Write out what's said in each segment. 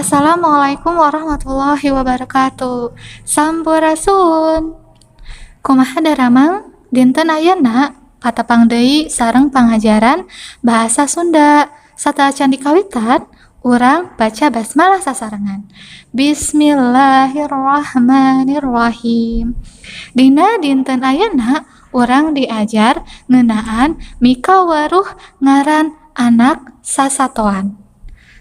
Assalamualaikum warahmatullahi wabarakatuh. Sampurasun. Kumaha daramang dinten ayeuna patepang deui sareng pangajaran bahasa Sunda. Sateuacan dikawitan, urang baca basmalah sasarengan. Bismillahirrahmanirrahim. Dina dinten ayeuna urang diajar ngeunaan mikawaruh ngaran anak sasatoan.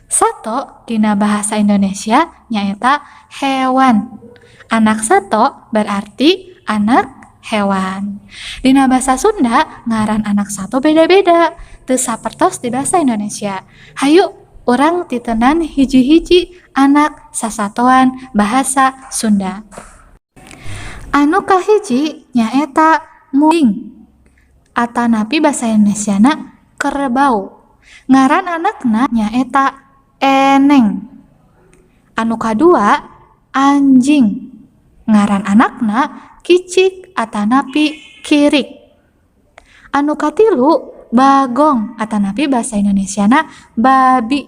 Sato dina bahasa Indonesia nyaeta hewan. Anak sato berarti anak hewan. Dina bahasa Sunda ngaran anak sato beda-beda, teu sapertos di bahasa Indonesia. Hayu urang titenan hiji-hiji anak sasatoan bahasa Sunda. Anu kahiji nyaeta muling atanapi bahasa Indonesiana kerbau. Ngaran anakna nyaeta Eneng. Anu kadua, anjing. Ngaran anakna Kicik atanapi Kirik. Anu katilu, bagong atanapi bahasa Indonesiana babi.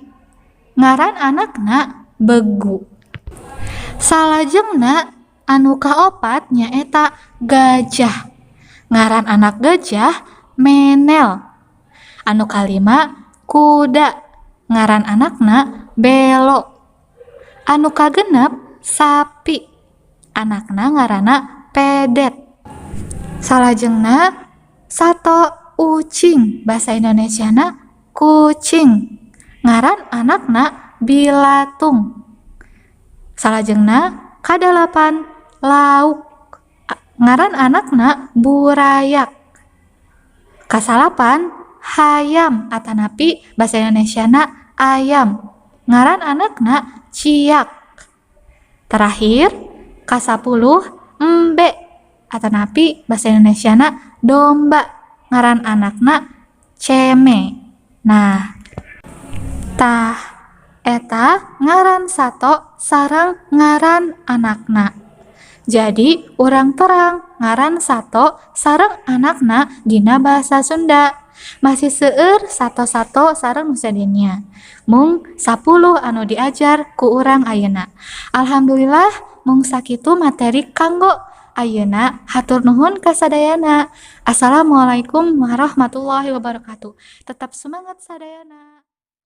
Ngaran anakna Begu. Salajengna anu kaopat nyaeta gajah. Ngaran anak gajah Menel. Anu kalima, kuda. Ngaran anakna Belo. Anu kagenep, sapi. Anakna ngaranna Pedet. Salajengna sato ucing, bahasa Indonesiana kucing. Ngaran anakna Bilatung. Salajengna kadalapan, lauk. Ngaran anakna Burayak. Kasalapan, hayam atanapi bahasa Indonesiana ayam. Ngaran anakna Ciak. Terakhir, kasapuluh, embe atanapi bahasa Indonesiana domba. Ngaran anakna Ceme. Nah, tah eta ngaran sato sareng ngaran anakna. Jadi urang terang ngaran sato sareng anakna dina bahasa Sunda. Masih seueur sato-sato sareng nu sejenna. Mung 10 anu diajar ku urang ayeuna. Alhamdulillah, mung sakitu materi kanggo ayeuna. Hatur nuhun kasadayana. Assalamualaikum warahmatullahi wabarakatuh. Tetap semangat sadayana.